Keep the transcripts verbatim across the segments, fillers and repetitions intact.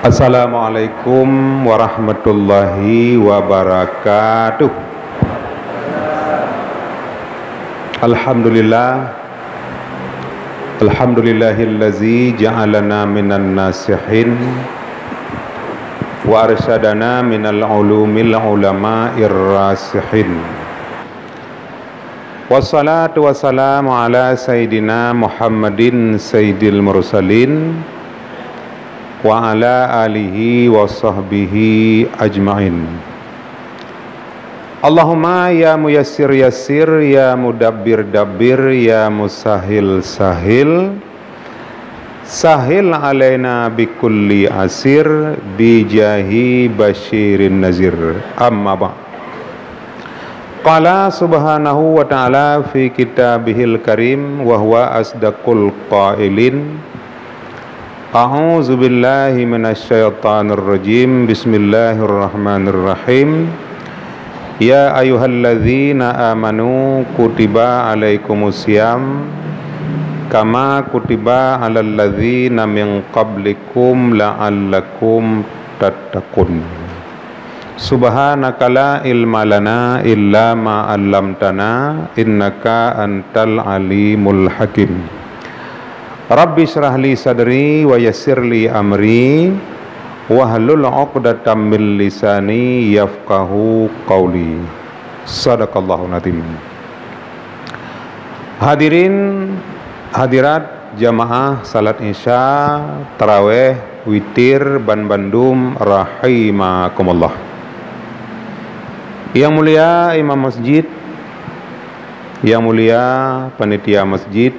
Assalamualaikum warahmatullahi wabarakatuh. Alhamdulillah. Alhamdulillahillazi ja'alana minan nasihin wa arsyadana minal ulumil ulama'ir rasihin. Wassalatu wassalamu ala sayyidina Muhammadin sayyidil mursalin wa ala alihi wa sahbihi ajmain. Allahumma ya muyassir yassir, ya mudabbir dabbir, ya musahil sahil, sahil alaina bikulli asir, bijahi basyirin nazir. Amma ba'd. Qala subhanahu wa ta'ala fi kitabihil karim wa huwa asdaqul qailin. A'udzu billahi minasy syaithanir rajim. Bismillahirrahmanirrahim. Ya ayyuhalladzina amanu kutiba alaikumus siyam kama kutiba alal ladzina min qablikum la'allakum tattaqun. Subhanaka la ilma lana illa ma 'allamtana innaka antal alimul hakim. Rabbi shrah li sadri wa yassir li amri wahlul 'uqdatam min lisani yafqahu qauli. Sadaqallahul azim. Hadirin hadirat jamaah salat Isya, taraweh, witir, ban bandum rahimakumullah. Yang mulia imam masjid, yang mulia panitia masjid,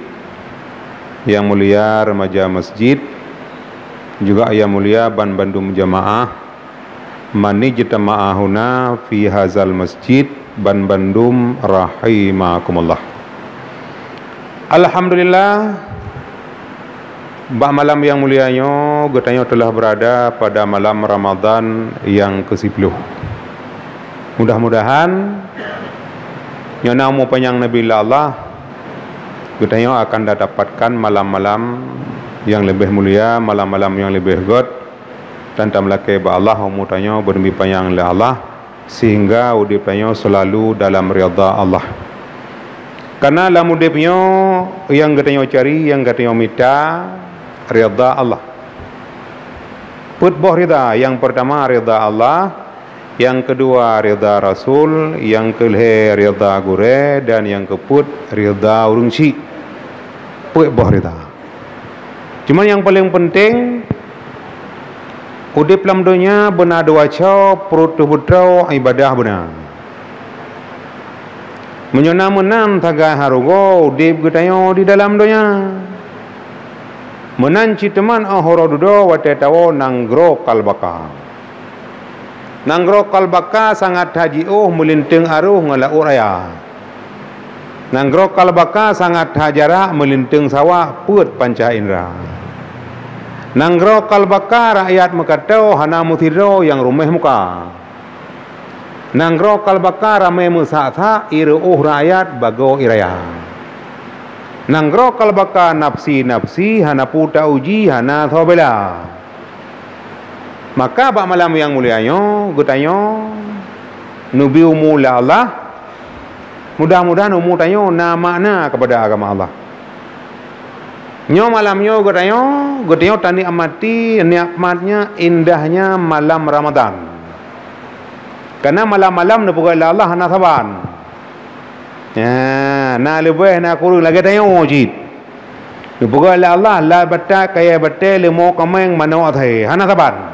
yang mulia remaja masjid, juga yang mulia ban bandum jamaah, man ijtama'ahuna fi hazal masjid, ban bandum rahimakumullah. Alhamdulillah, bak malam yang mulia nyoe geutanyoe telah berada pada malam Ramadan yang kesepuluh. Mudah-mudahan nyoe na umu panyang neubi lé Allah, geutanyoe akan dapatkan malam-malam yang lebih mulia, malam-malam yang lebih göt, dan tameulakée bak Allah umu tanyoe beuneubi panyang lé Allah, sehingga udeb tanyoe selalu dalam ridha Allah. Karena lam udeb nyoe nyang geutanyoe cari, nyang geutanyoe mita, ridha Allah. Peuet boh ridha, yang pertama ridha Allah, yang kedua ridha Rasul, yang kelhée ridha gurée, dan yang keupeuet ridha ureuëng syik. Peuet boh ridha. Cuma nyang paleng peunteng, udeb lam donya beuna dua co, pruet teuh beutroe, ibadah beuna. Meunyoe na meunan sagai harugoe udeb geutanyoe di dalam donya. Meunan cit teuma óh uroe dudoe watée tawoe nanggroe Kalbaka. Nanggroe Kalbaka sangat that jiôh meulinteung arôh ngon laôt raya. Nanggroe Kalbaka sangat that jarak meulinteung sawak peuet panca indra. Nanggroe Kalbaka rakyat meukato hana meusidroe nyang ruméh muka. Nanggroe Kalbaka ramé meusak-sak ié reuôh rakyat bagoe ié raya. Nanggroe Kalbaka nafsi-nafsi hana peue tauji hana soe bela. Maka bak malam nyang mulia nyoe geutanyoe neubi umu lé Allah. Mudah-mudahan umu tanyoe na makna kepada agama Allah. Nyoe malam nyoe geutanyoe, geutanyoe tanikmati nikmatnya indahnya malam Ramadan. Karena malam-malam neupeugah lé Allah hana saban. Ya, na leubeh na kureueng lagée tanyoe cit. Neupeugah lé Allah, la batat kayée batée leumô kaméng manok asai, hana saban.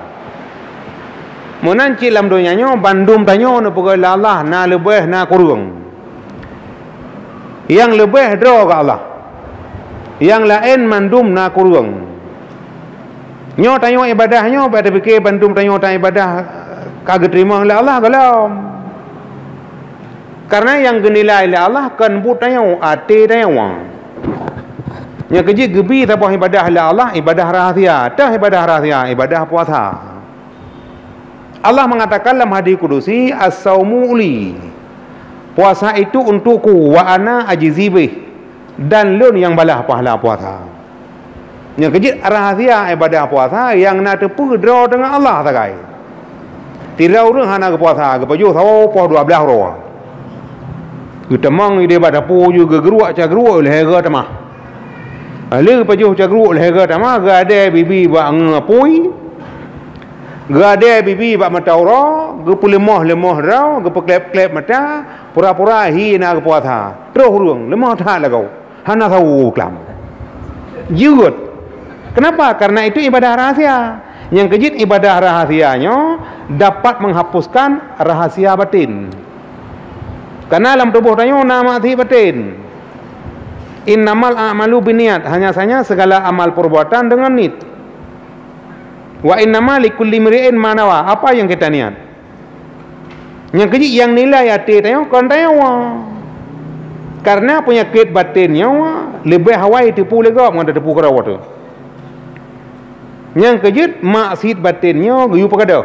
Meunan cit lam donya nyoe bandum tanyoe neupeugah lé Allah na leubeh na kureueng. Nyang leubeh droe keu Allah. Nyang laén mandum na kureueng. Nyoe tanyoe ibadah nyoe bak tapike bandum tanyoe tan ibadah ka geuteurimong lé Allah gohlom. Karena nyang geunilai lé Allah kon buet tanyoe, até tanyoe. Nyang keujeuet geubi saboh ibadah lé Allah, ibadah rahasia. Teuh ibadah rahasia, ibadah puasa. Allah mengatakan lam hadis kudusi, "As-saumu li." Puasa itu untukku, wa ana ajzi bih. Dan lôn nyang balah pahala puasa. Nyang keujeuet rahasia ibadah puasa nyang na teupeue droe teungoh Allah sagai. Sidroe ureuëng hana geupuasa, geupajoh sawoe poh dua blaih uroe. Geutamong ideh bak dapu ju geugeuruek cagruek lhée goe tamah. Lheueh geupajoh cagruek lhée goe tamah, geuadée bibi bak ngeue apui, geuadée bibi bak mata uroe, geupeuleumoh-leumoh droe, geupeukleb-kleb mata, pura-pura hi na geupuasa. Troh ureuëng, leumoh that lagoe. Hana sawoe klam. Jeuet. Kenapa? Karena itu ibadah rahasia. Nyang keujeuet ibadah rahasia nyoe dapat menghapuskan rahasia batin. Karena lam tuboh tanyoe na maksiat batin. Innamal a'malu binniat, hanya saja segala amal perbuatan dengan nit. Wa innama likulli imri'in ma nawa, apa yang kita niat. Nyang keujeuet nyang nilai até tanyoe kon tanyoe. Karena peunyakét baten nyoe leubeh awai teupeue lé gob ngon teupeue keudroe teuh. Nyang keujeuet maksiat baten nyoe geuyue peugadôh.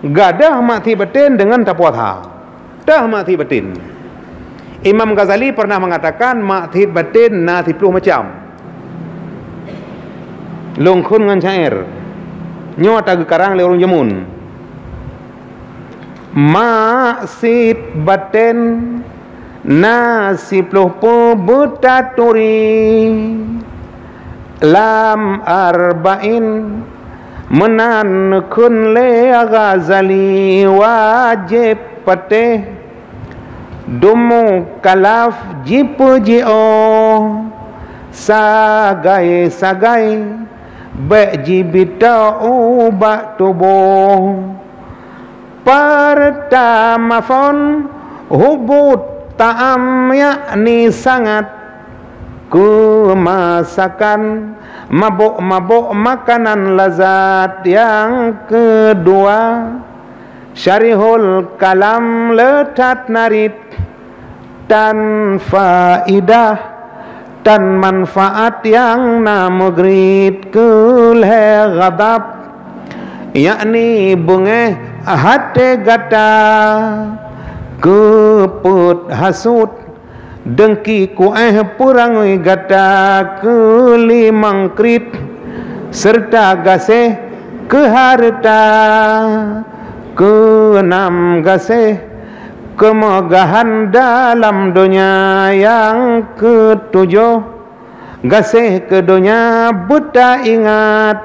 Gadôh maksiat baten deungon tapuasa. Teuh maksiat baten. Imam Ghazali pernah mengatakan maksiat baten na siploh macam. Lôn kheun ngon syair. Nyoe tageukarang lé ureuëng jameun. Maksiat baten na siploh peubuet taturi. Lam Arba'in meunan neukheun lé Ghazali wajéb patéh. Dumu kalaf jipeujiôh sagai-sagai, bék jibitoe ubak tuboh. Peurtama phon hubut ta'am, yakni sangat keu masakan, mabök-mabök makanan lazat. Nyang keudua, syarihul kalam le that narit tan faidah tan manfaat nyang na meugrit keu lhée ghadab, yakni beungéh até gata, keu peuet hasut, deungki kuéh peurangui gata, keu limong krit, seureuta gaséh keu hareuta, keu nam gaséh keumeugahan dalam donya. Nyang keutujoh, gaséh keu donya beutaingat,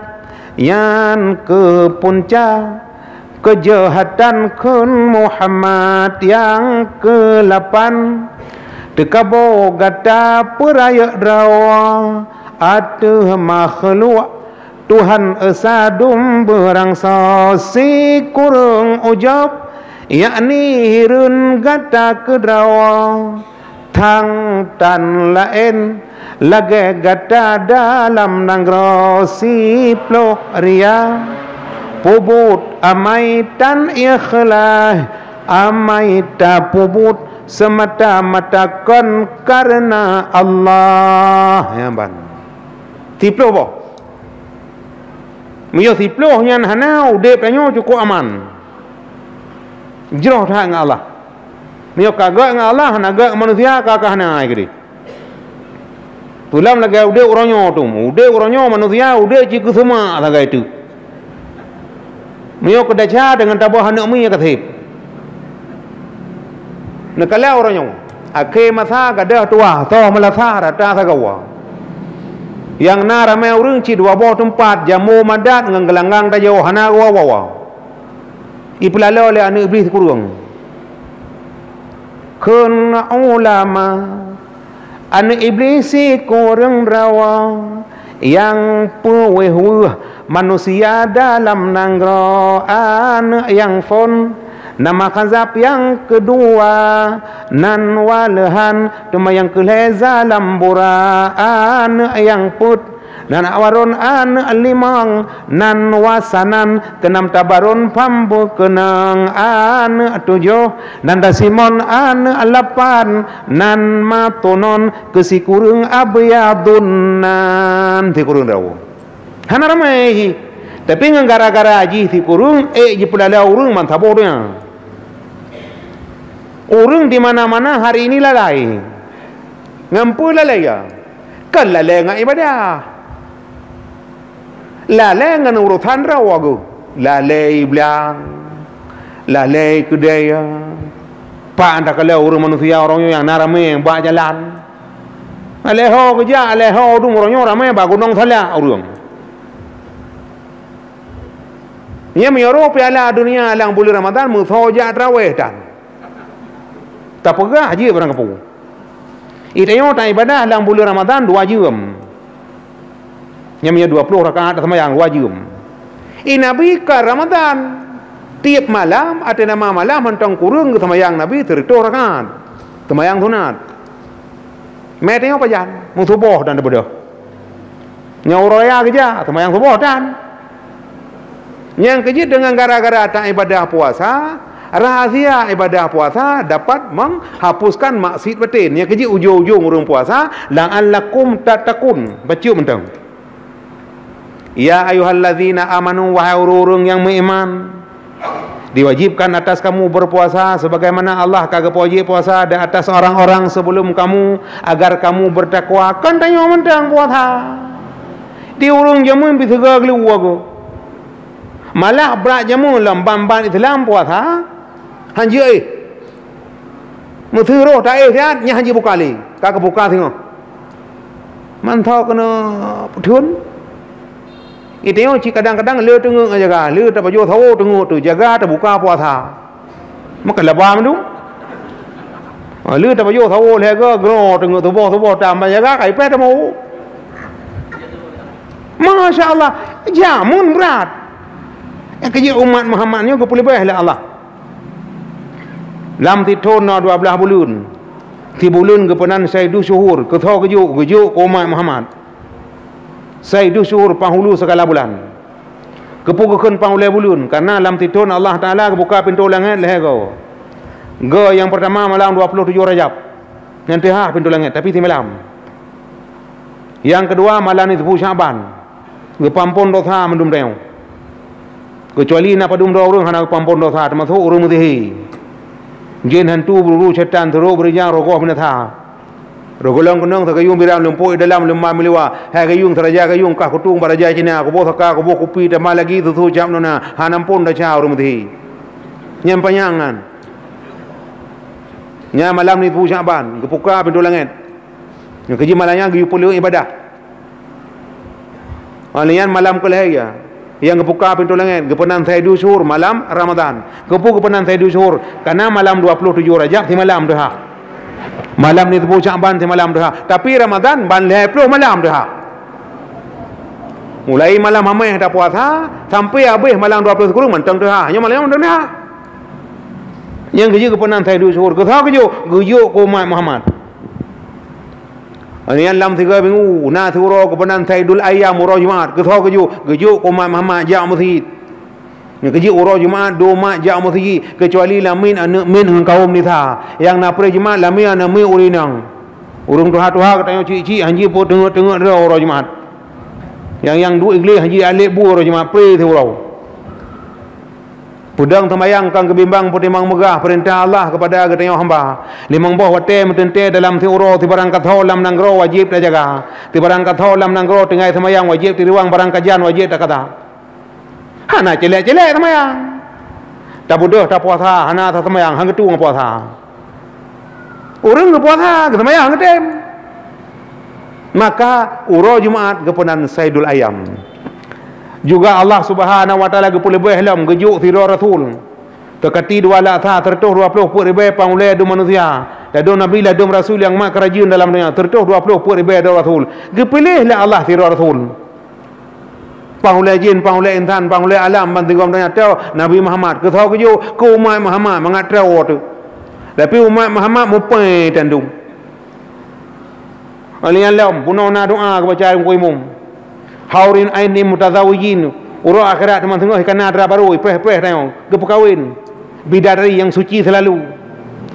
nyan keu punca keujahatan kheun Muhammad. Nyang keulapan, teukaboe gata peurayeuk droe ateueh makhluk Tuhan Esa dum beurangsoe. Sikureueng ujob, yakni hireuen gata keudroe, thang tan laén lagée gata dalam nanggroe. Siploh ria, peubuet amai tan ikhlaih, amai tapeubuet seumata-mata kon kareuna Allah. Nyan ban. Siploh boh. Meunyoe siploh nyan hana, udeb tanyoe cukup aman. Jroh that ngon Allah. Meunyoe ka gét ngon Allah, hana gét ngon manusia, ka ka hana ai keudeh. Peue lom lagée udeb uroe nyoe tu. Udeb uroe nyoe manusia, udeb cit keu seumah sagai teuk. Meunyoe keu desya deungon taboh aneuk miet ka seb. Neukalon uroe nyoe, akhé masa gadôh tuha, soe meulasah rata sagoe. Nyang na ramé ureuëng cit dua boh teumpat, jambo madat ngon geulanggang tajôh, hana geuwoe-woe. Ipeulaloe lé aneuk Iblih sikureueng. Kheun ulama, aneuk Iblih sikureueng droe nyang peuweueh-weueh manusia dalam nanggroe. Aneuk nyang phon nama Khazab, nyang keudua nan Waleuhan, teuma nyang keu lhée Zalam Bura. Aneuk nyang peuet nan Awaron, aneuk limong nan Wasanan, keunam Tabaron pham beukeunong, aneuk tujoh nan Dasimon, aneuk lapan nan Matunon, keu sikureueng Abyadun nan sikureueng droe. Hana ramé jih. Tapi ngon gara-gara jih sikureueng ék jipeulaloe ureuëng ban saboh donya. Ureuëng di mana-mana hari ini lalai. Ngon peue lalai ya? Kan lalai ngon ibadah. Lalée ngon urosan droe geuh. Lalée blang, lalée keudée. Pak anda kalau ureuëng manusia ureuëng nyoe nyang na ramé bak jalan. Lalée ho geujak, lalée ho dum ureuëng nyoe ramé bak gunong salak ureuëng. Nyan meunyoe rôh piala dunia lam buleuen Ramadhan meusoe jak traweh tan. Tapeugah jih barang kapeue. Itanyoe ta ibadah lam buleuen Ramadhan dua jeuem. Nyan meunyoe dua ploh rakaat seumayang dua jeuem. I Nabi ka Ramadhan, tieb malam ateueh nama malam mantong kureueng geuseumayang Nabi sireutôh rakaat. Seumayang sunat. Mé tanyoe pajan, meusuboh dan teubeudôh. Nyoe uroe raya geujak, seumayang suboh tan. Nyang keujeuet deungon gara-gara ta ibadah puasa, rahsia ibadah puasa dapat menghapuskan maksiat batin. Nyang keujeuet ujong-ujong ureuëng puasa, la'allakum tattaqun. Bacut mantong. Ya ayyuhallazina amanu, wahai ureuëng-ureuëng nyang meuiman, diwajibkan atas kamu berpuasa sebagaimana Allah ka geupeuwajéb puasa di atas orang-orang sebelum kamu, agar kamu bertakwa. Kan tanyoe mantong puasa. Di ureuëng jameun pih sigoe keuluwa geuh. Malah brat jameun lam ban-ban Islam puasa, han jeuet éh. Meuseuroh taéh siat, nyan han jibuka lé. Ka geubuka singoh. Mantong keuneuk peutheun. Itanyoe cit kadang-kadang le teungeut ngon jaga, le tapajoh sawoe teungeut teuh, jaga tabuka puasa. Maka laba mandum. Ha, le tapajoh sawoe lhée go, groe teungeut tuboh-tuboh tam ban jaga, kai péh tamawök. Masya Allah, jameun brat. Nyang keujeuet umat Muhammad nyoe geupeuleubeh lé Allah. Lam sithon na dua blaih buleuen. Sibuleuen geupeunan saidu syuhur, keusoe geujok, geujok keu umat Muhammad. Saidu syuhur panghulu sigala bulan. Keupeue geukheun panghulée buleuen? Karena lam sithon Allah Taala geubuka pintoe langét lhée goe. Goe nyang peurtama malam dua ploh tujoh Rajab. Nyan teuhah pintoe langét, tapi simalam. Nyang keudua malam nisfu Sya'ban. Geupeuampon dosa mandum tanyoe. Keucuali na padum droe ureuëng hana geupeuampon dosa, teumasok ureuëng meusihé. Jén hantu, beururu, syetan, seurok, beurijang, rogoh, binasa. Roh gohlom keunong, sagayueng biram, lumpok di dalam, leumah meuluwa. Hai gayueng, saraja gayueng, kah kutueng bak raja Cina, kuboh saka, kuboh kupi, tamah lagi susu cap nona, hana ampon desya ureuëng meusihé. Nyan panyang nyan. Nyan malam nisfu Sya'ban, geubuka pintoe langét. Nyang keujih malam nyan geuyue peuleueh ibadah. Óh lheueh nyan malam keulhèe, ya, nyang geubuka pintoe langét, geupeunan saidu syuhur malam Ramadhan. Keupeue geupeunan saidu syuhur? Karena malam dua ploh tujoh Rajab simalam teuhah. Malam nisfu Sya'ban simalam teuhah. Tapi Ramadhan ban lhèe ploh malam teuhah. Mulai malam hamèh tapuasa sampai habéh malam dua ploh sikureueng mantong teuhah. Nyoe malam nyan mantong teuhah. Nyang geujok geupeunan saidu syuhur. Keusoe geujok? Geujok keu umat Muhammad. Nyan lam sigoe minggu, na siuroe geupeunan Saidul Ayyam, uroe Jumat. Keusoe geujok? Geujok keu umat Muhammad jak meuseujid. Nyan keujeuet uroe Jumat, dua umat jak meuseujid, keucuali lamiet aneuk miet ngon kawöm nisa. Nyang na preh Jumat, lamiet aneuk miet ureueng inong. Ureueng tuha-tuha geutanyoe cik-cik, hanji peuteungeut-teungeut droe uroe Jumat. Nyang, nyang duek igleh hanji aleb bu uroe Jumat, preh siuroe. Peudong seumayang kon geubimbang peutimang meugah peurintah Allah keupada geutanyoe hamba. Limong boh watèe meuteuntèe dalam siuroe sibarang kasoe lam nanggroe wajéb tajaga. Sibarang kasoe lam nanggroe tinggai seumayang wajéb tiriwang barang kajan wajéb takata. Hana cèlèk-cèlèk seumayang. Tabeudôh tapuasa, hana taseumayang, han geutueng puasa. Ureueng geupuasa, geuseumayang, geutem. Maka uroe Jumat geupeunan Saidul Ayyam. Juga Allah Subhanahu wa Taala geupeuleubeh lom geujok sidroe rasul. Teukati dua laksa sireutôh dua ploh peuet ribèe pangulèe dum manusia. Ladôm nabi, ladôm rasul nyang mat keurajeuen dalam donya, sireutôh dua ploh peuet ribèe droe rasul. Geupiléh lé Allah sidroe rasul. Pangulèe jin, pangulèe insan, pangulèe alam ban sigom donya, teuh Nabi Muhammad. Keusoe geujok? Keu umat Muhammad mangat teuh woe teuh. Tapi umat Muhammad mupèe tan dum. Óh lheueh nyan lom, bunoe na doa geubaca lam keu imum. Haurin ainin mutazawijin, uroe akhirat teuma teungoh ka na dara barô, ipèh-pèh tanyoe, geupeukawen. Bidadari nyang suci seulalu.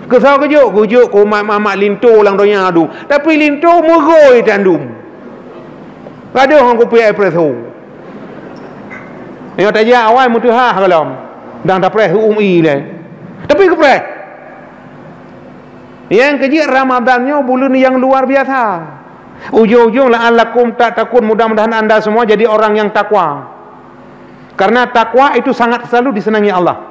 Keusoe geujok? Geujok keu umat Muhammad linto lam donya dum. Tapi linto meugôi tan dum. Gadôh ngon kupi espresso. Nyoe tajak awai meuteuhah gohlom. Dan tapreh u-ui lé. Tapi geupreh. Nyang keujeuet Ramadhan nyoe buleuen nyang luar biasa. Ujong-ujong, "La'allakum tattaqun," mudah-mudahan anda semua jadi orang yang takwa. Karena takwa itu sangat selalu disenangi Allah.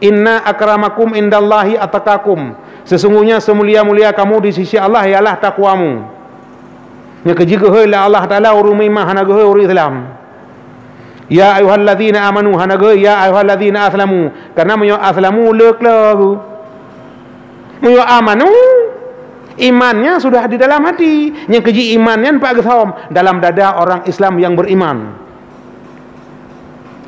"Inna akramakum indallahi atqakum." Sesungguhnya semulia-mulia kamu di sisi Allah ialah takwamu. Nyang keujeuet geuhôi lé Allah Taala ureuëng meuiman, hana geuhôi ureuëng Islam. "Ya ayyuhalladzina amanu," hana geuhôi, "Ya ayyuhalladzina aslamu." Karena meunyoe aslamu, le klo geuh. Meunyoe amanu, imannya sudah di dalam hati. Nyang keujeuet iman nyan pat geusom? Dalam dada orang Islam yang beriman.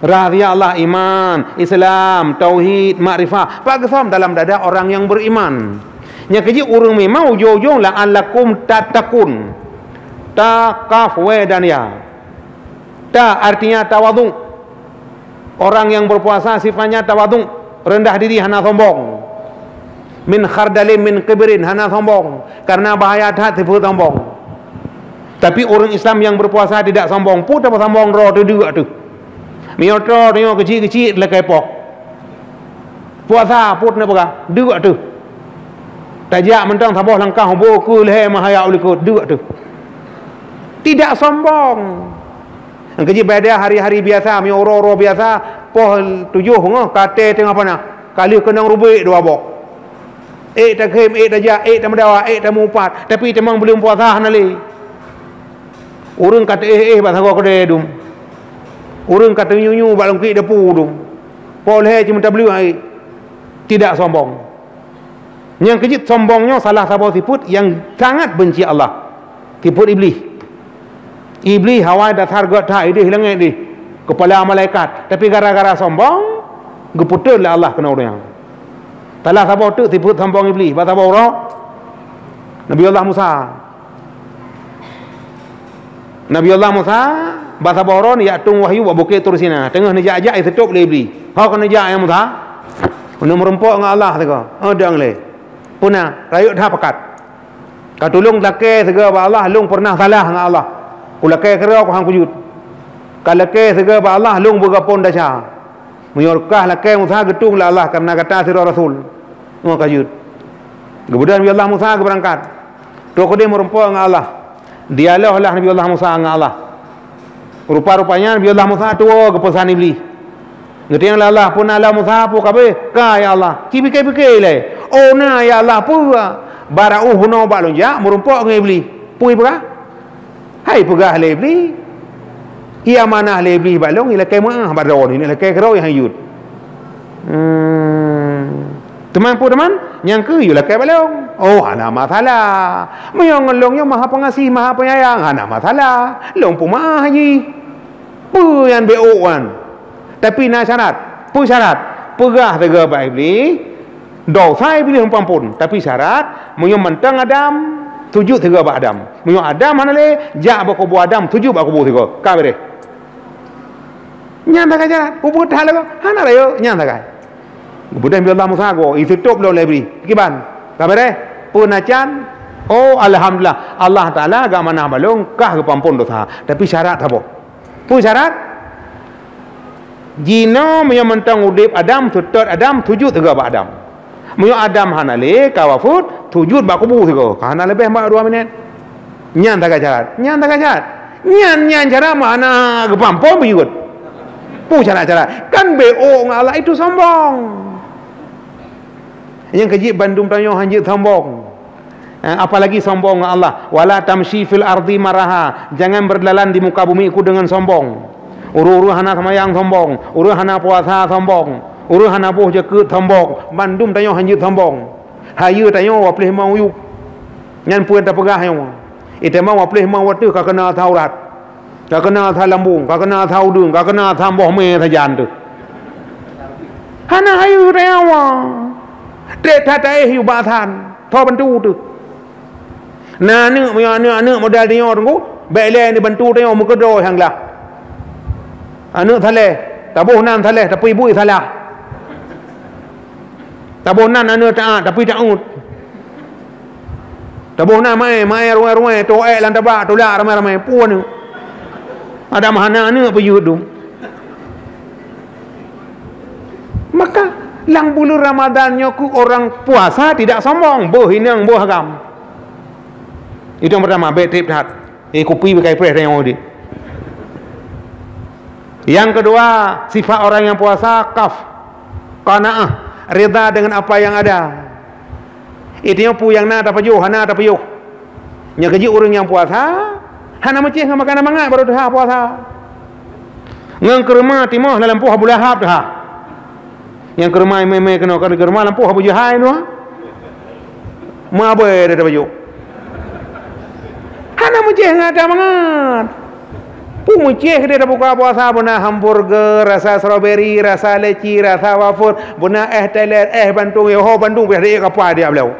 Rahasia Allah, iman, Islam, tauhid, makrifah, pat geusom? Dalam dada orang yang beriman. Nyang keujeuet ureuëng meuiman, ujong-ujong, "La'allakum tattaqun." Ta, kaf, we dan ya. Ta artinya tawadhu. Orang yang berpuasa sifatnya tawadhu, rendah diri, hana sombong. "Min khardalin min kibrin," hana sombong. Karena bahaya that sifeuet sombong. Tapi ureuëng Islam yang berpuasa tidak sombong. Peue tapeusombong droe teuh, deuk teuh. Meunyoe droe tanyoe keuchik-keuchik lakée poh. Puasa, peue tapeugah, deuk teuh. Tajak mantong saboh langkah, boh keu lhée meuhayat u likot, deuk teuh. Tidak sombong. Nyang keujeuet beda hari-hari biasa, meunyoe uroe-uroe biasa, poh tujoh beungoh, ka até teungoh panas, ka lheueh keunong rubek dua boh. Ék takhém, ék tajak, ék tameudawa, ék tameuupat, tapi tamong buleuen puasa hana lé. Ureuëng ka teuéh-éh bak sagoe keudè dum. Ureuëng ka teunyu-nyu bak lungkiek depu dum. Poh lhée cuma tableue hai. Tidak sombong. Nyang keujeuet sombong nyoe salah saboh sifeuet nyang sangat benci Allah. Sifeuet Iblih. Iblih awai dasar gét that idéh langét deh, keupala malaikat. Tapi gara-gara sombong, geupeuteun lé Allah keunoe ureuëng nyan. Salah saboh teuk sifeuet sombong Iblih, bak saboh uroe Nabi Allah Musa. Nabi Allah Musa bak saboh uroe jak tueng wahyu bak Bukét Tursina, teungoh neujak-jak, jiseutôb lé Iblih. "Ho keuneuk jak, ya Musa?" "Keuneuk meurumpok ngon Allah sigoe." "Oh, dong lé. Peue na, rayeuk that pakat. Ka tulông lakée sigoe bak Allah, lôn peureunah salah ngon Allah. Kulakée keudroe, kuhan kujeuet. Ka lakée sigoe bak Allah, lôn beugaphon desya." Meunyoe kah lakée Musa geutueng lé Allah kareuna gata sidroe rasul. Ngon ka jeuet. Geubeudôh Nabi Allah Musa geubeurangkat. Trok keudeh meurumpok ngon Allah. Dialog lah Nabi Allah Musa ngon Allah. Rupa-rupanya Nabi Allah Musa tuwoe geupeusan Iblih. Geutanyong lé Allah, "Peue na lom Musa, peue ka abéh?" "Ka, ya Allah." "Ci pike-pike ilée." "Oh na, ya Allah, peue?" "Barô bunoe bak lôn jak meurumpok ngon Iblih." "Peue ipeugah?" "Hai peugah lé Iblih, ié amanah lé Iblih bak lôn, ilakée meu'ah bak droeneuh, ilakée keudroe nyang han jeuet." Hmm. Teuma peue teuma? Nyang keu yue lakée bak lôn. Oh, hana masalah. Meunyoe ngon lôn nyoe Maha Pengasih, Maha Penyayang, hana masalah. Lôn peumeu'ah jih. Peue nyang beuôk nyan? Tapi na syarat. Peue syarat? Peugah sigoe bak Iblih, dosa Iblih meupampon. Tapi syarat, meunyoe mantong Adam, sujut sigoe bak Adam. Meunyoe Adam hana lé, jak bak kubu Adam, sujut bak kubu sigoe. Ka beureh. Nyan sagai syarat. Peue that lagoe? Hana rayeuk. Nyan sagai. Geubeudôh Nabi Allah Musa goe, iseutôb lom lé Iblih. Kiban? Ka beureh? Peue na can? Oh, alhamdulillah. Allah Taala geuamanah bak lôn, kah geupampon dosa. Tapi syarat saboh. Peue syarat? Jinoe meunyoe mantong udeb Adam, seutôt Adam, sujut sigoe bak Adam. Meunyoe Adam hana lé, ka wafeuet, sujut bak kubu sigoe. Ka hana leubeh bak dua minét. Nyan sagai syarat. Nyan sagai syarat. Nyan, nyan syarat meuhana geupampon beujeuet. Peue syarat-syarat? Kan beuôk ngon Allah itu sombong. Nyang keujeuet bandum tanyoe hanjeuet sombong. Eh, apalagi sombong ngon Allah. "Wala tamshi fil ardi maraha." Jangan berjalan di muka bumi ku dengan sombong. Ureuëng-ureuëng hana seumayang sombong, ureuëng hana puasa sombong, ureuëng hana boh jakeuet sombong. Bandum tanyoe hanjeuet sombong. Hayeue tanyoe wapléh limong uyueb. Nyan peue tapeugah nyoe. Itamong wapléh limong watée ka keuna taurat. Ka keuna sa lambung, ka keuna sa udeueng, ka keuna sa boh mé sajan teuh. Hana hayeue teuh nyawa. Treb that taéh yue bak san, tho bantu teuh. Na aneuëk, meunyoe aneuëk-aneuëk model tanyoe teungku, bék lé neubantu tanyoe meukeudroe nyang glah. Aneuëk saleh, taboh nan saleh, tapi buet salah. Taboh nan aneuëk taát, tapi taát. Taboh nan maé, maé ruwai-ruwai, toh ék lam tabak, tulak ramai-ramai. Peue aneuëk? Adam hana aneuëk peujeuet dum. Maka, lam buleuen Ramadhan nyoe keuh orang puasa tidak sombong, beuh inong, beuh agam. Itu yang pertama, bék treb that. Eh, kupi beukai preh tanyoe di. Yang kedua, sifat orang yang puasa, kaf, qanaah, rida dengan apa yang ada. Itu nyoe peue nyang na tapajoh, hana tapajoh. Nyang keujeuet ureuëng nyang puasa, hana meucéh ngon makanan mangat baru teuhah puasa. Ngon keureumak timoh lam lampôh Abu Lahab teuhah. Nyang keureumak mé-mé keunoe, kan keureumak lampôh Abu Jahai nyoe. Meuabée daripada bajuk. Hana meucéh ngon atra mangat. Peue meucéh deh tabuka puasa, beuna hamburger, rasa strawberry, rasa leci, rasa wafer, beuna éh teler, éh bantueng, yoho bandum, biah dek kapal dia beliau.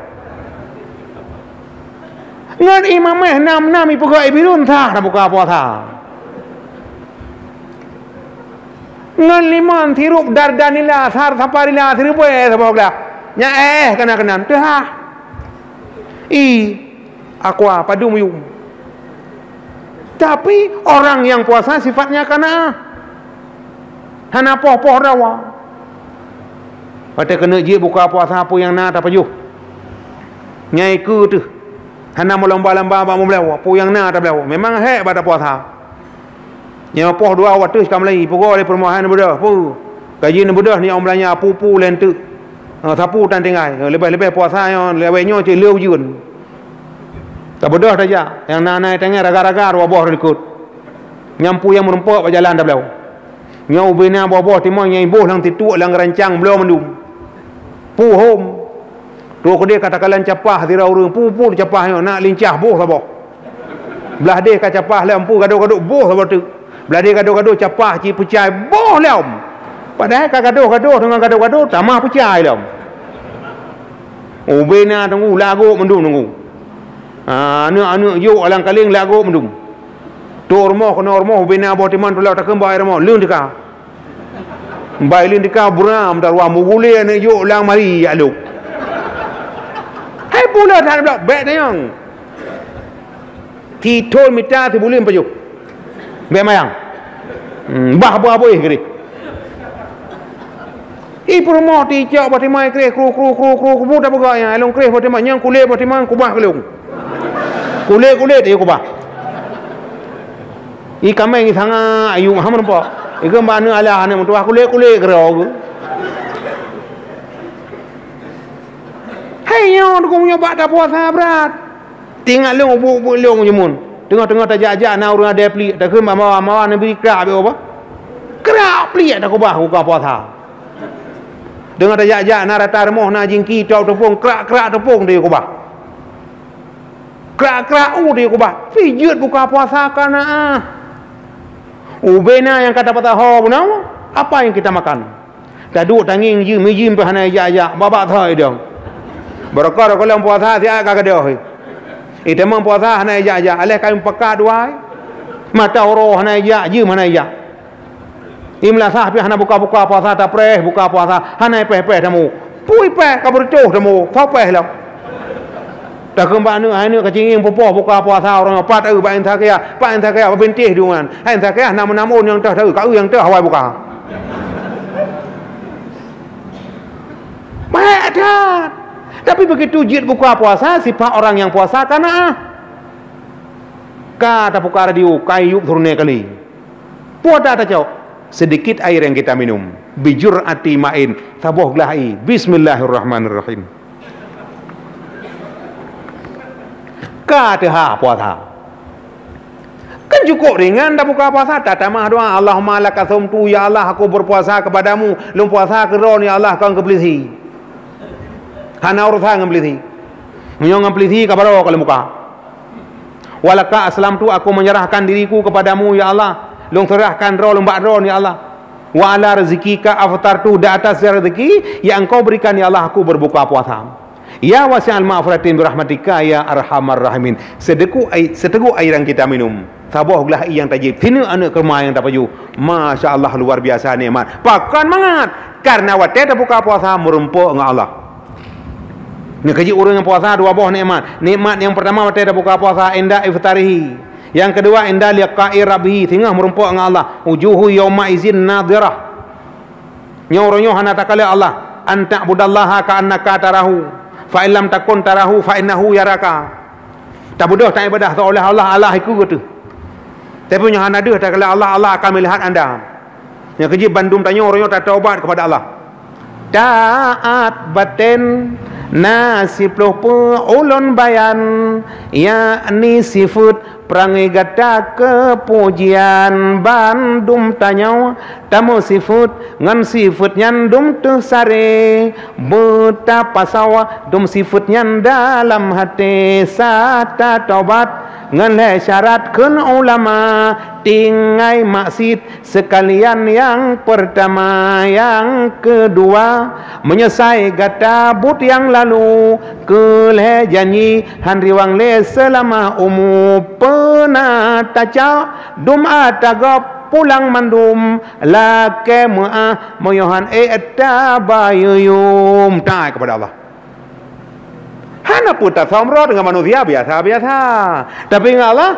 Ngon imam éh nam-nam ipeugah ibilun sah tabuka puasa. Ngon limon sirup Dardanila, sar saparila, siribée saboh glah. Nyan éh kana keunan teuhah. I, aqua, padum yum. Tapi orang yang puasa sifatnya qanaah. Hana poh-poh dawa. Watée keuneuk jeuet buka puasa peue nyang na tapajoh. Nyai keu teuh. Hana meulomba-lomba bak meublawa, peue nyang na tablawa. Memang hék bak tapuasa. Nyang poh dua watée ka meulayi, peugah lé peurumohan neubeudôh, peue? Gaji neubeudôh nyoe belanja pu-pu lé enteuk. Ha, sapeue tan tinggai. Ha, leubeh-leubeh puasa nyoe, lawét nyoe cit lheueh ujeuen. Tabeudôh tajak, nyang na-na tengah raga-raga dua boh likot. Nyang peue nyang meurumpok bak jalan tabloe. Nyoe ubena boh-boh timon nyang iboh lam tituek lam rancang bloe mandum. Puhom. Trok keudeh ka takalan capah sidroe ureuëng, pu-pu capah nyoe, nak lincah boh saboh. Blaih deh ka capah lom, pu gadôh-gadôh boh saboh teuk. Blaih deh gadôh-gadôh capah cit peucai boh lom. Padahai ka gadôh-gadôh teungoh gadôh-gadôh tamah peucai lom. Ubena teunggu lagok mandum teunggu. Ha, aneuk-aneuk jok alang kaling lagok mandum. Tok rumoh keunoe rumoh ubena boh timon tulak takheun bak rumoh leueng teuka. Bai leueng teuka buram taruwa mugulée aneuk jok lam mari jak lok. Hai pula that blok bék tanyong. Tithon mita sibuleuen pajoh. Bék mayang. Hmm, bah buah boih keudeh. I peurumoh ti cok boh timon kreh kru kru kru kru kru buta peugah nyan, lôn kreh boh timon nyang kulét boh timon kubah keu lôn. Kulét-kulét di kubah. I kameng i sanga ayue ha meureumpok. I geumbak aneuk alah aneuk meutuah kulét-kulét keudroe geuh. Hai nyoe dukung nyoe bak tapuasa brat. Tingat lôn ubuk-ubuk lôn jeumon. Teungoh-teungoh tajak-jak na ureuëng adé pliek, takheun bak mawa-mawa neubri krak abéh ubah. Krak pliek takubah buka puasa. Teungoh tajak-jak na rata rumoh na jingki tôb teupông krak-krak teupông tayue kubah. Krak-krak u tayue kubah. Pih jeuet buka puasa ka na ah. Ubena nyang ka tapatah ho bunoe, apa yang kita makan? Taduek tangieng jeuem, jeuem pih hana ijak-jak, babak thai dong. Barokah-rokah lom puasa siat ka gadôh. Itamong puasa hana ijak-jak, aléh kayém pakat dua hai. Mata uroe hana ijak, jeuem hana ijak. I meulasah pih hana buka-buka puasa, tapreh buka puasa, hana ipéh-péh tamu. Pui péh ka beureutoh tamu, soe péh lom. Takheun bak aneuk, hai aneuk kacinggieng pupoh buka puasa uroe nyoe, pat eu bak insa kaya, pat insa kaya, babinteh dungan. Hai insa kaya, nam-nam ôn nyang teuh taeu, ka eu nyang teuh awai buka. Baik that. Tapi begitu jeuet buka puasa, sifat orang yang puasa qanaah. Ka tapuka radio, ka yup siuroe kali. Peue ata tacok? Sedikit air yang kita minum. Bijur'ati ma'in, saboh glah ie. Bismillahirrahmanirrahim. Ka teuhah puasa. Kan cukup ringan tabuka puasa, tatamah doa, "Allahumma laka shaumtu, ya Allah, aku berpuasa kepadamu, lôn puasa keu Droe, ya Allah, kon keu peulisi." Hana urusan ngon peulisi. Meunyoe ngon peulisi ka baroe ka lôn buka. "Walaka aslamtu, aku menyerahkan diriku kepadamu, ya Allah. Lôn seurahkan droe lôn bak Droe, ya Allah. Wa ala rizqika aftartu, di atas rezeki yang Engkau berikan, ya Allah, aku berbuka puasa. Ya wasi'al maghfiratin birahmatika ya arhamar rahimin." Sedegup ai-, seteguk air yang kita minum. Saboh glah ie nyang tajieb. Sineuk aneuk keureumoh nyang tapajoh. Masya Allah, luar biasa nikmat. Pakon mangat? Karena watée tabuka puasa meurumpok ngon Allah. Nyoe keujeuet ureuëng nyang puasa dua boh nikmat. Nikmat nyang pertama watée tabuka puasa, inda iftarihi. Nyang keudua, inda liqa'i rabbihi, singoh meurumpok ngon Allah. Wujuhu yauma izin nadhirah. Nyoe uroe nyoe hana takalon Allah. An ta'budallaha ka'annaka tarahu. Fa in lam takun tarahu fa innahu yaraka. Tabeudôh taibadah seolah-olah Allah ikeu teuh. Tapi nyoe hana deuh takalon Allah, Allah akan melihat anda. Nyang keujeuet bandum tanyoe uroe nyoe tataubat kepada Allah. Taat baten na siploh peue ulôn bayan, yakni sifeuet peurangée gata keupujian. Bandum tanyoe tameusifeuet ngon sifeuet nyan dum teuh sare, beutapasoe dum sifeuet nyan dalam até. Sa tataubat ngon lhée syarat kheun ulama, tinggai maksiet seukalian nyang peurtama. Nyang keudua, meunyeusai gata buet nyang lalu, keu lhée janji han riwang lé seulama umu. Peuna tacok dum ata gob pulang mandum, lakée meuáh meunyoe han ék tabayuem. Taát kepada Allah. Hana peue tasomroh deungon manusia biasa-biasa. Tapi ngon Allah,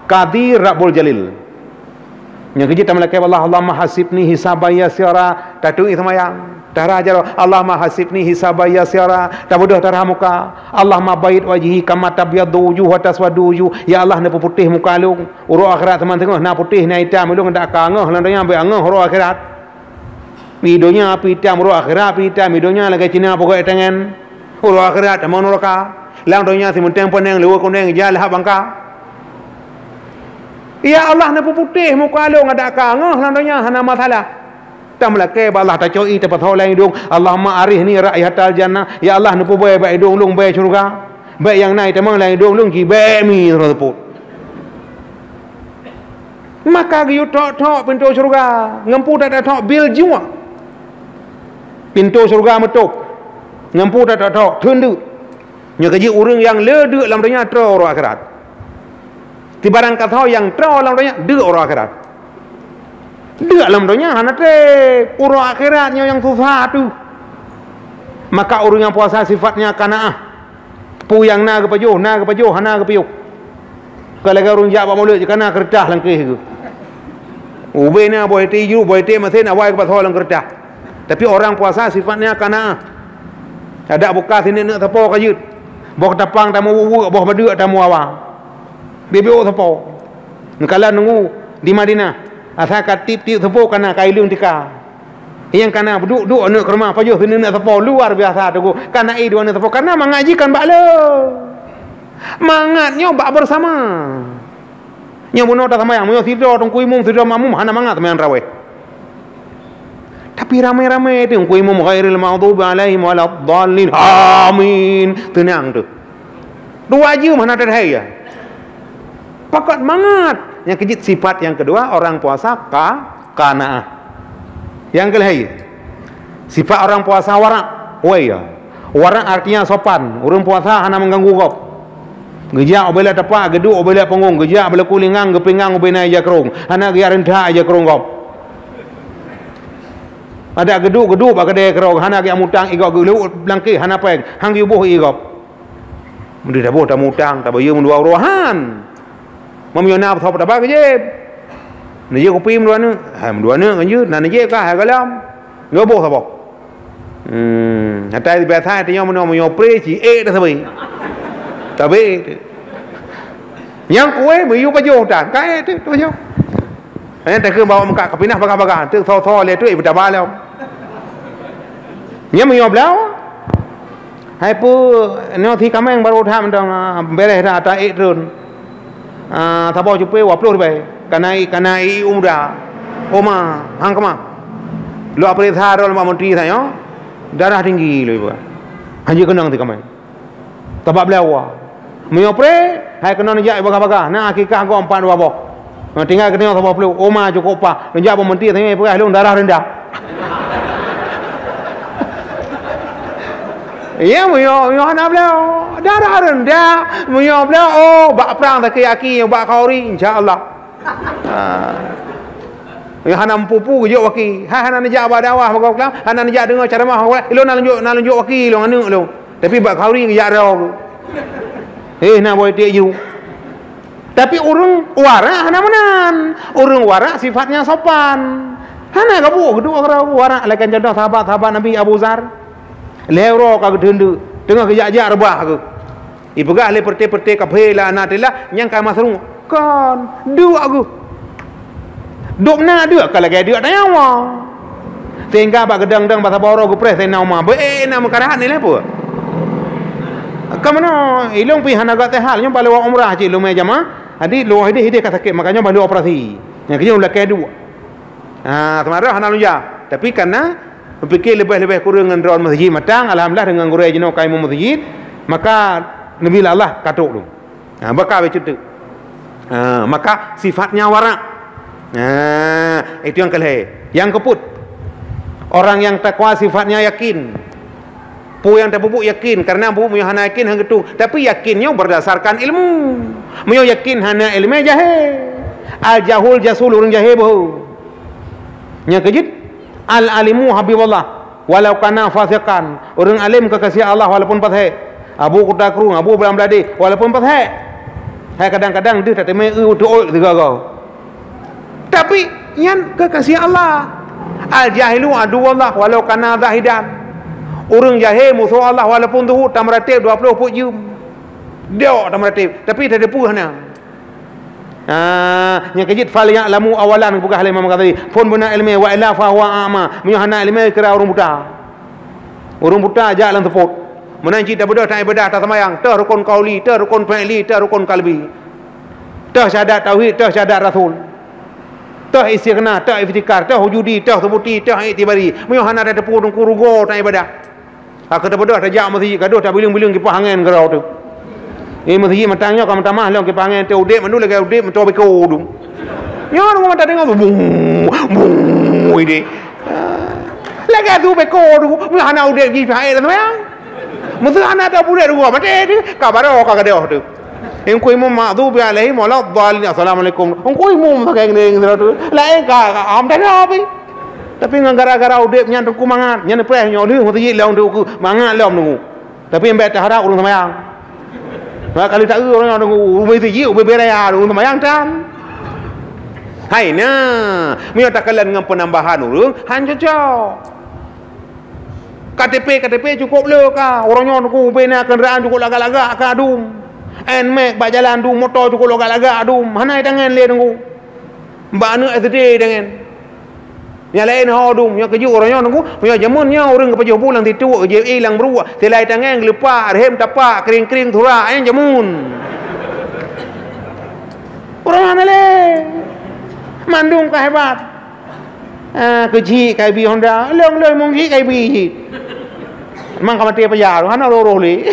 Qadir Rabbul Jalil. Nyang keujeuet tameulakée bak Allah, "Allahumma hasibni hisaban yasira." Tatuek seumayang. Tara jaroe, "Allahumma hasibni hisaban yasira." Tabeudôh tara muka. "Allahumma bayyid wajhi kama tabyaddu wujuh wa taswaddu wujuh." Ya Allah, neupeuputéh muka lôn. Uroe akhirat teuma teungoh na putéh na itam, lôn dak ka ngeuh lam donya, bèk ngeuh uroe akhirat. Di donya pih itam, uroe akhirat pih itam. Di donya lagèe Cina peugot tangan. Uroe akhirat teuma nuraka. Lam donya simeunteng peuneng, leue kuneng, ija lahab bangka. Ya Allah, neupeuputéh muka lôn, adak ka ngeuh lam donya hana masalah. Tameulakèe bak Allah, tacok ié tapasoe lam idông. Allahumma arihni ra'yatal jannah. Ya Allah, neupeubèe bak idông lôn bèe syeuruga. Bèe nyang na itamong lam idông lôn jibèe mi rot seupôt. Maka geuyue tok-tok pintoe syeuruga, ngon peue tatok-tok bil jueng. Pintoe syeuruga meutôp, ngon peue tatok-tok, theun deuk. Nyoe ka jeuet ureueng nyang le deuk lam donya troh uroe akhirat. Tibarang kasoe nyang troh lam donya deuk uroe akhirat. Deuk lam donya hana trép, uroe akhirat nyoe nyang susah teuh. Maka ureueng nyang puasa sifatnya qanaah. Peue nyang na geupajoh, na geupajoh, hana geupiôh. Kon lagèe ureueng jak bak mulod jih kana keureutah lam keuh geuh. Ubé na boh iték jru, boh iték masén awai geupasoe lam keureutah. Tapi orang puasa sifatnya qanaah. Adak buka sineuk-neuk sapo ka jeuet. Boh tapang tamu uweuek, boh badeuk tamu awa. Bibiôh sapo. Neukalon nunggu di Madinah. Asai ka tiep-tiep sapo kana ka ileueng tika. Nyang kana duek-duek aneuk keureumah pajoh sineuk-neuk sapo luar biasa teungku. Kana ié dua aneuk sapo kana mangat jih kan bak le. Mangat nyoe bak bersama. Nyoe bunoe tasambayang, meunyoe sidroe teungku imum, sidroe makmum hana mangat sambayang tarawih. Tapi ramé-ramé teungku imum ghairil maghdubi alaihim waladdallin. Amin. Teunang teuh. Dua jeuem hana teuhai ya. Pakot mangat. Nyang keujeuet sifat nyang keudua orang puasa ka qanaah. Nyang keulhèe, sifat orang puasa warak. Wai ya. Warak artinya sopan. Ureueng puasa hana mengganggu gob. Geujak ubé lam tapak, geuduek ubé lam punggong, geujak bak laku lingang, geupingang ubé na ija krông. Hana geujak reuntak ija krông gob. Adak geuduek, geuduek bak keudè keudroe, hana geujak mutang ié gob, geuleuek lam keuh hana péng, han geuyue boh ié gob. Meudeh taboh tamutang, tabayeue meudua uroe han. Meunyoe na saboh taba geujép. Neujép kupi meudua neuk, hai meudua neuk kan jeuet, na neujép ka hai galam. Geuboh saboh. Hmm, atai biasa tanyoe meunyoe, meunyoe pré ci ék dah sabe. Tabe. Nyang kueh meuyue pajoh tan, ka ék teuh pajoh. Hanya takheun bawa meukat ka pinah bagah-bagah, teuk tho-tho lé teuk ipeutaba lom. Nyan meunyoe bloe, hai peue nyoe si kaméng barô that mantong, ah, beureh that, taék treun. Ah, saboh cupé dua ploh ribèe. Kana ié, kana ié u muda. Oma, han keumah. Lôn peuriksa droe lom bak menteri tanyoe, darah tinggi lôn ipeugah. Hanjeuet keunong si kaméng. Tabak beuleue. Meunyoe pré, hai keunoe neujak bagah-bagah, na akikah gob empat dua boh. Nah, tinggai keunoe saboh ploh, oma cukôp pah. Neujak bak menteri, tanyong peugah lôn darah rendah. Ya, meunyoe, meunyoe hana beuleue, darah rendah. Meunyoe beuleue, oh, bak prang sakét aki, bak khauri, insya Allah. Ha. Nyang hana meupupu geujok waki. Hai hana neujak bak dakwah, hana neujak deungoe ceramah, ilôn na lôn jok, na lôn jok waki lôn aneuk lôn. Tapi bak khauri geujak droe. Eh, na boh iték ju. Tapi ureueng warak hana meunan. Ureueng warak sifatnya sopan. Hana gabuek geuduek keudroe warak, lagèe contoh sahabat-sahabat Nabi Abu Zar. Lhèe uroe ka geuteundeuk, teungoh geujak-jak reubah geuh. Ipeugah lé peureté-peureté kafé laknatillah nyang ka masruq. Kon, duek geuh. Duek na duek ka lagée duek tanyoe. Sehingga bak geudang-dang basa baro geupreh Saidina Umar. Beu ék na meukarat nilai peue? Ka meunoe, ilong pi hana gak teuhal, nyoe bak lewat umrah cit lumé jamaah. Jadi luwah idéh-idéh ka sakét, makanya bah lewat operasi. Nyang keuh lakée duek. Ha, seumaroh hana lôn jak. Tapi karena meupiké leubeh-leubeh kureueng ngon droe meuseujid matang, alhamdulillah deungon gurée jinoe ka imeum meuseujid, maka neubi lé Allah ka trok lôn. Ha, baka beutôi. Ha, maka sifatnya warak. Ha, itu yang kelhée. Yang keupeuet, orang yang takwa sifatnya yakin. Peue nyang tapeubuet yakin, karena buet meunyoe hana yakin hana geutung. Tapi yakin nyoe berdasarkan ilmu. Meunyoe yakin hana ilmu jahé. Al-jahul jasul, ureuëng jahé boh. Nyang keujeuet, al-alimu habiballah walau kana fasiqan. Ureuëng alim keukasih Allah walaupun fasik. Abu Kuta Krueng, Abu Blang Beladeh walaupun fasik. Hai kadang-kadang deuh tateumé eu teuôt sigoe-goe. Tapi nyan keukasih Allah. Al-jahilu aduwallah walau kana zahidan. Ureuëng jahé musoh Allah walaupun zuhud, tameuratéb dua ploh peuet jeuem. Dok tameuratéb, tapi tateupeue hana. Ah, nyang keujeuet, "Falya'lamu awalan," peugah lé Imam Ghazali, "Phon beuna iéleumé, wa illa fa huwa a'ma." Meunyoe hana iéleumé, kira ureuëng buta. Ureuëng buta jak lam seupôt. Meunan cit tabeudôh tan iébadah, taseumbahyang, teuh rukon qauli, teuh rukon fi'li, teuh rukon qalbi. Teuh syahadat tauhid, teuh syahadat rasul. Teuh istighna, teuh iftikar, teuh wujudi, teuh subuti, teuh iktibari. Meunyoe hana tateupeue teungku rugoe tan iébadah. Ka tabeudôh tajak meuseujid, gadoh tabileung-bileung kipah angén keudroe teuh. Eh, meuseujid mantong nyoe ka meutamah lom kipah angén teuh udeb mandum lagée udeb meutoe beko dum. Nyoe deungoe mata deungoe bung, bung idéh. Ah, lagée tu beko dum, meuhana udeb jih pihak lam seumbahyang. Meuseu hana tapeureuet dua maté teuh, ka baroe ka gadoh teuh. Engkui imum maghdubi alaihim waladdallin. Assalamualaikum. Engkui imum sagai ngieng sidroe teuh. Laén ka, ka am tanda pi. Tapi ngon gara-gara udeb nyan teungku mangat, nyan preh nyoe lheueh meuseujid lom teungku, mangat lom teungku. Tapi bék taharab ureuëng seumbahyang. Nah, kali taeu ureuëng nyoe teungku, ubé seujid, ubé beraya ureuëng seumbahyang tan. Hai na, meunyoe takalon ngon peunambahan ureuëng, han cocok. K T P, K T P cukôp le ka. Uroe nyoe teungku ubé na keundaraan cukôp lagak-lagak ka dum. Nmax bak jalan dum, moto cukôp lagak-lagak dum. Hana itangen lé teungku. Bak aneuk S D itangen. Nyang laén ho dum, nyang keujeuet uroe nyoe teungku. Meunyoe jameun nyoe ureuëng geupajoh bu lam tituk, J E lam bruek, silai tangen geulupak, rhem tapak, kring-kring surak, nyan jameun. Uroe nyoe hana lé. Mandum ka hebat. Ah, keu jih ka ibi Honda, lôn lôn mong jih ka ibi jih. Mang ka maté payah, hana roh-roh lé.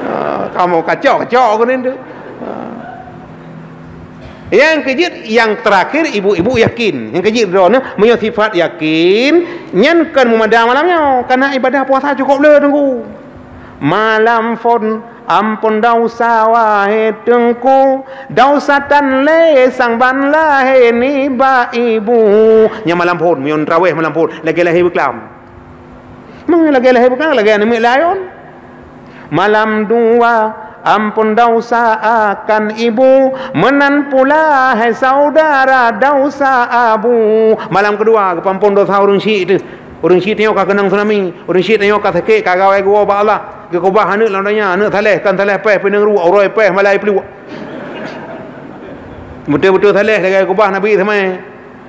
Ah, kamoe kacok-kacok keunan tu. Ah. Nyang keujeuet, nyang terakhir, ibu-ibu yakin. Nyang keujeuet droeneuh, meunyoe sifat yakin, nyan kon meumada malam nyoe, karena ibadah puasa cukôp le teungku. Malam phon Ampôn desya wahé Teungku, desya tan lé sang ban lahé nibak ibu. Nyan malam phôn, meunyoe trawéh malam phôn, lagée lahé beuklam. Meunyoe lagée lahé beuklam, lagée aneuk miet layon. Malam dua, ampôn desya akan ibu, meunan pula hai saudara desya abu. Malam keudua, geupeuampôn desya ureuëng syik teuh. Ureuëng syik tanyoe ka keunong tsunami, ureuëng syik tanyoe ka sakét, ka gawai geuwoe bak Allah. Geukeubah aneuk lam donya, aneuk saleh, kon saleh péh pineung ruek, uroe péh malai pluek. Beutôi-beutôi saleh lagée keubah Nabi Ismail.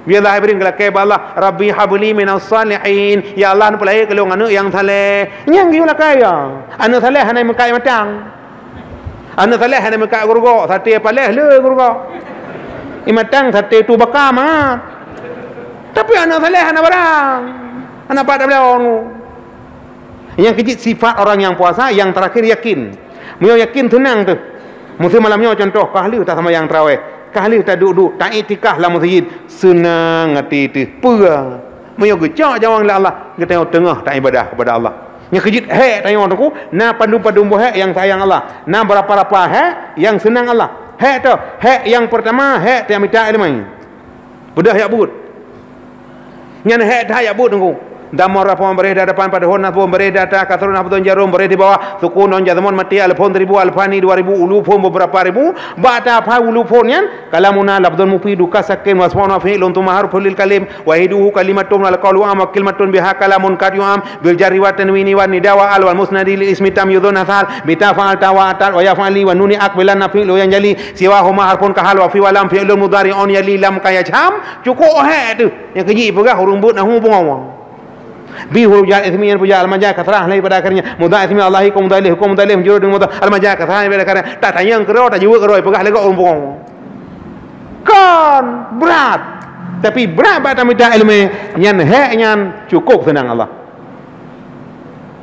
Bialah Ibrahim geulakée bak Allah, "Rabbi habli minas salihin." "Ya Allah, neupeulahé keu lôn aneuk nyang saleh." Nyang geuyue lakée ya. Aneuk saleh hana meukat matang. Aneuk saleh hana meukat geurugoe, saté paleh le geurugoe. Imatang saté tu baka mangat. Tapi aneuk saleh hana barang. Hana pat tabloe. Nyang keujeuet sifat orang nyang puasa, nyang terakhir yakin. Meunyoe yakin seunang teuh. Meuseu malam nyoe contoh, ka lheueh taseumbahyang trawéh, ka lheueh taduek-duek, taiktikaf lam meuseujid, seunang até teuh. Peue? Meunyoe geucok jawang lé Allah, geutanyoe teungoh taibadah kepada Allah. Nyang keujeuet hék tanyoe teungku, na padum-padum boh hék nyang sayang Allah, na beurapa-rapa hék nyang seunang Allah. Hék teuh, hék nyang peurtama, hék tamita iéleumé. Beudôh jak beuet. Nyan hék that jak beuet teungku. Damor rafon bareh di hadapan, fathon nasbon bareh di atah, kasron hafdon jaron bareh di bawah, sukun ngon jazmon mati, alfon seribu, alfani dua ribu, ulufon beberapa ribu, bak taphai ulufon nyan, kalamuna lafzun mufidu ka sakin, wasfon wa fi'lun tsumma harfun lil kalim, wahiduhu kalimatun wal qaulu am, wa kalimatun biha kalamun qad yu'am, bil jarri wa tanwini wa nida wa al wal musnadi lil ismi tam yudhun asal, bita fa'al ta wa atat wa yaf'ali wa nuni aqbilan na fi'lu yanjali, siwahuma harfun kahal wa fi wa lam fi'lun mudhari'un yali lam ka yajham, cukup hek tu. Nyang keujih peugah ureueng buet nahu bungong. Bi huruf jar ismi nyan peujak almaja kasrah lagi pada akhirnya. Mudhaf ismi Allahi, ka mudhaf ilaih, ka mudhaf ilaih, majrur dengan mudhaf, almaja kasrah lagi pada akhirnya. Tak tanyong keudroe, tak jaweueb keudroe, peugah lagak ureueng bungong. Kan brat. Tapi brat bak tamita ilmu nyan, hek nyan cukup seunang Allah.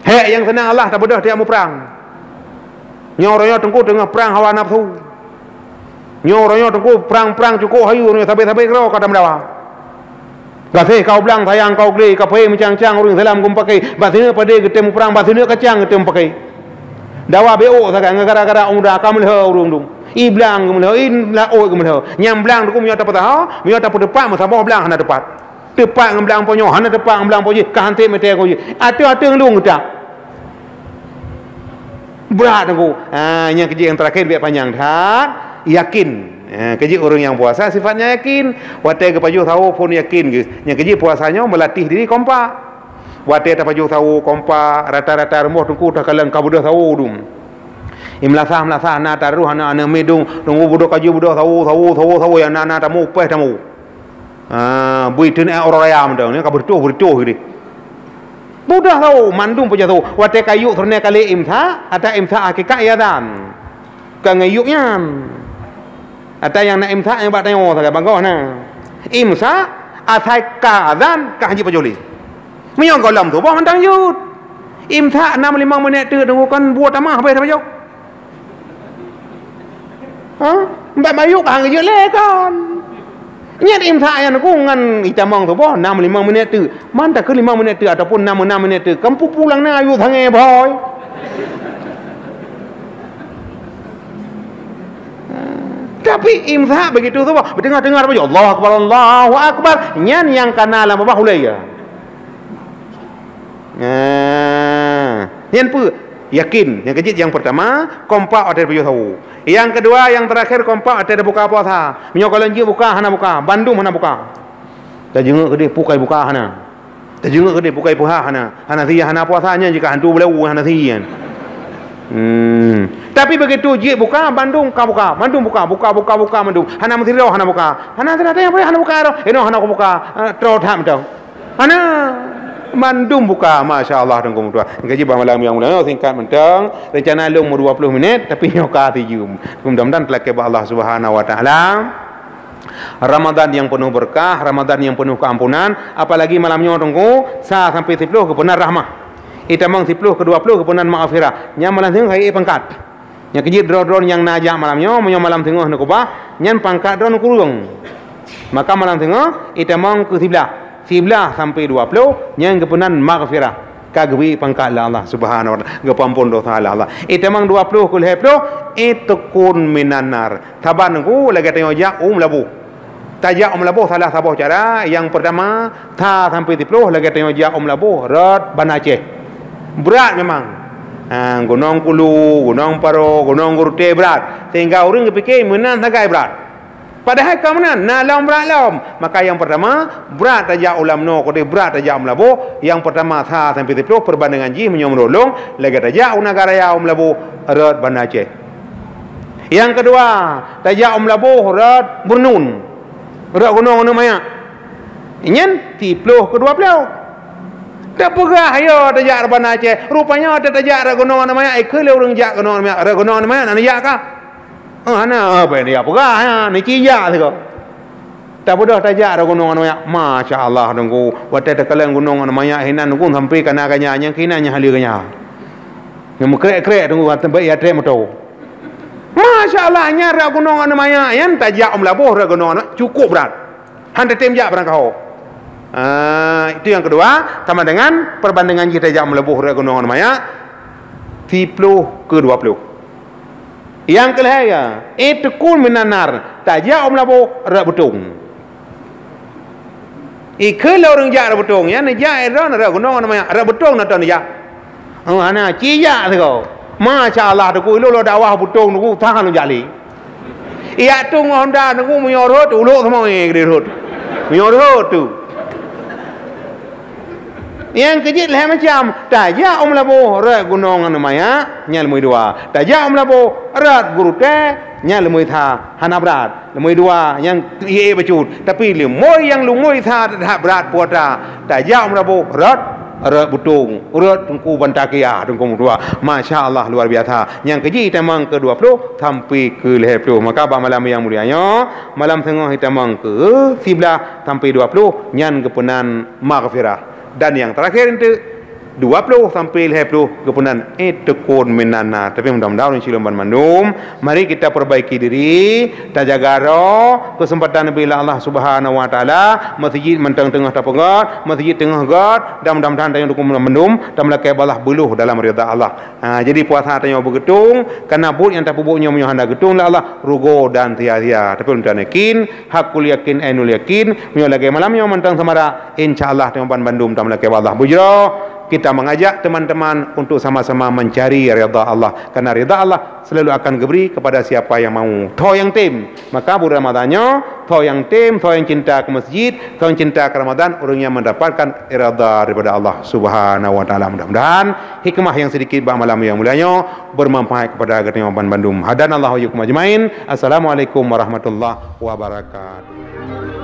Hek nyang seunang Allah tabeudôh tiap muprang. Nyoe uroe nyoe teungku teungoh prang hawa nafsu. Nyoe uroe nyoe teungku prang-prang cukup hayu nyoe sabe-sabe keudroe ka tameudawa. Gaséh kau blang sayang kau glé, kaphé meucang-cang ureueng salam geumeupaké. Bak sineuk padé geutem muprang, bak sineuk kacang geutem meupaké. Dawa béuk sagai ngon gara-gara uda ka meulhö ureueng dum. I blang geumeulhö, i laôt geumeulhö. Nyang blang teungku meunyoe tapeusaha, meunyoe tapeuteupat meusaboh blang hana teupat. Teupat ngon blang po nyoe, hana teupat ngon blang po jih, ka hanté meuté ko jih. Ateueng-ateueng lôn geutak. Brat teungku. Ha, nyang keujeuet nyang terakhir biak panyang that, yakin. Ha, keujeuet ureueng nyang puasa sifatnya yakin. Watée geupajoh sawo phon yakin geuh. Nyang keujeuet puasa nyoe melatih diri kompak. Watée tapajoh sawo kompak, rata-rata rumoh teungku takalon ka beudôh sawo dum. I meulasah-meulasah na taroh aneuk-aneuk miet dum, teungku beudôh kaju beudôh sawo, sawo, sawo, sawo nyang na, na tamu, upéh tamu. Ah, bui teun eh uroe raya mantong, ka beureutoh-beureutoh geude. Mudah tau, mandum peujah tau. Watée kayuk seureunoe kali imsak, ata imsak hakikat iya dan. Ka ngayuk nyan. Ata nyang na imsak nyang bak tanyoe sagai bangoh na. Imsak, asai ka azan, ka hanjeuet pajoh lé. Meunyoe gohlom suboh mantong jeuet. Imsak nam limong minét teuk teungku kan buet tamah habéh tapajoh. Ha? Mbak Bayu ka geujeuet lé kon. Nyan imsak nyan ku ngon itamong suboh nam limong minét teuk. Man takeu limong minét teuk ataupun nam, nam minét teuk. Kan pupu lam na ayue sangé boh. Tapi imsak begitu suboh, beutengah-tengah apa, "Allahu Akbar, Allahu Akbar." Nyan nyang kana lam babah ulée ya. Nah, nyan peue? Yakin. Nyang keujeuet nyang peurtama, kompak watée tapajoh sawo. Nyang keudua, nyang teurakhir, kompak watée tabuka puasa. Meunyoe gohlom jeuet buka, hana buka, bandum hana buka. Tajeungok keudeh pukai buka hana. Tajeungok keudeh pukai peuhah hana. Hana sie hana puasa nyan jika hantu beuleu hana sie nyan. Hmm. Tapi begitu jeuet buka, bandum ka buka, bandum buka, buka, buka, buka, bandum. Hana meusidroe hana buka. Hana sidroe hana buka roh. Inoe hana kubuka. Ah, troh that mantong. Hana, mandum buka, masya Allah, teungku meutuah. Gaji bah malam nyang mulia, singkat mantong. Rencana lôn meudua ploh minét, tapi nyoe ka sijeuem. Mudah-mudahan teulakée bak Allah Subhanahu Wa Taala. Ramadan nyang peunoh beureukat, Ramadan nyang peunoh keuampunan, apalagi malam nyoe teungku, sa sampai siploh geupeunan rahmah. Itamong siploh keu dua ploh geupeunan maghfirah. Nyang malam singoh hai pangkat. Nyang keujeuet droe-droe nyang na jak malam nyoe, meunyoe malam singoh neukeubah, nyan pangkat droe neukureueng. Maka malam singoh itamong keu siblaih. Siblaih sampai dua ploh, nyan geupeunan maghfirah. Ka geubri pangkat lé Allah Subhanahu Wa Taala, geupeuampon dosa lé Allah. Itamong dua ploh keu lhée ploh, itikun minan nar. Saban ku lagée tanyoe jak u meulaboh. Tajak u meulaboh salah saboh cara. Nyang peurtama, sa sampai siploh lagée tanyoe jak u meulaboh rot Banda Aceh. Brat memang. Ha, Gunong Kulu, Gunong Paro, Gunong Geurutée brat. Sehingga ureuëng geupike meunan sagai brat. Padahai ka meunan, na lom brat lom. Maka nyang peurtama, brat tajak u lam noe keudeh brat tajak u meulaboh. Nyang peurtama sa sampai siploh peurbandengan jih meunyoe meurolong lagée tajak u Nagan Raya u meulaboh rot Banda Aceh. Nyang keudua, tajak u meulaboh rot Burnun, rot Gunong Aneuk Manyak. Nyan siploh keu dua ploh. Tapeugah yo tajak rot Banda Aceh. Rupanya tajak rot Gunong Aneuk Manyak, ikeu lé ureuëng jak Gunong Aneuk Manyak. Rot Gunong Aneuk Manyak na jak ka? Oh, hana, apa yang dia peugah ya? Ni cijak sigoe. Tabeudôh tajak rot Gunong Aneuk Manyak. Masya Allah teungku. Watée takalon Gunong Aneuk Manyak hinan teungku sampai kana ganya nyang kina nyang hale ganya. Nyang meukrek-krek teungku, baik ya trek moto. Masya Allah, nyan rot Gunong Aneuk Manyak nyan tajak u meulaboh rot Gunong Aneuk, cukup brat. Han tatem jak barangkaho. Ah, itu yang kedua, sama dengan perbandingan jih tajak u meulaboh rot Gunong Aneuk Manyak, siploh keu dua ploh. Yang kelhée ya, itikun minan nar, tajak u meulaboh rot Beutong. Ikheun lé ureuëng jak rot beutông, nyan neujak droe rot gunong ngon manyak, rot beutông na ton jak. Oh, hana, ci jak sigoe. Masya Allah, Teungku, ilôn lôn dakwah beutông, Teungku, tahan lôn jak lé. Ijak tueng Honda, Teungku, meunyoe rhot, ulok seumai keudeh rhot. Meunyoe rhot tu. Nyang keujeuet lhée macam, tajak u Meulaboh rot gunong ngon manyak, nyan leumoi dua. Tajak u Meulaboh rot gurutée, nyan leumoi sa, hana brat. Leumoi dua nyang ié bacut, tapi leumoi nyang leumoi sa that brat puasa. Tajak u Meulaboh rot, rot beutông, rot Teungku Bantaqiah, Teungku meutuah. Masya Allah, luar biasa. Nyang keujih tamong keu dua ploh sampai keu lhée ploh. Maka bak malam nyang mulia nyoe, malam singoh tamong keu siblaih sampai dua ploh, nyan geupeunan maghfirah. Dan nyang terakhir enteuk, dua ploh sampai lhée ploh geupeunan itqun minan nar. Tapi mudah-mudahan insya Allah banmandum, mari kita perbaiki diri, tajaga droe, keuseumpatan neubri lé Allah Subhanahu wa Taala, meuseujid mantong teungoh tapeugét, meuseujid teungoh gét, dan mudah-mudahan tanyoe dukung banmandum, tameulakée bak Allah beulôh dalam ridha Allah. Ha, jadi puasa tanyoe beugeutong, karena buet nyang tapeubuet nyoe meunyoe hana geutong lé Allah, rugoe dan sia-sia. Tapi ulôn yakin, hakul yakin, ainul yakin, meunyoe lagée malam nyoe mantong seumara, insya Allah teuma banmandum tameulakée bak Allah. Beujroh, kita mengajak teman-teman untuk sama-sama mencari ridha Allah. Karena ridha Allah selalu akan geubri kepada siapa yang mau. Tho nyang tem. Maka buleuen Ramadhan nyoe, tho nyang tem, tho nyang cinta keu masjid, tho nyang cinta keu Ramadhan, ureuëng nyang mendapatkan ridha daripada Allah Subhanahu wa Taala. Mudah-mudahan hikmah nyang sedikit bak malam nyang mulia nyoe bermanfaat kepada geutanyoe banmandum. Hadanallahu wa iyyakum ajmain. Assalamualaikum warahmatullahi wabarakatuh.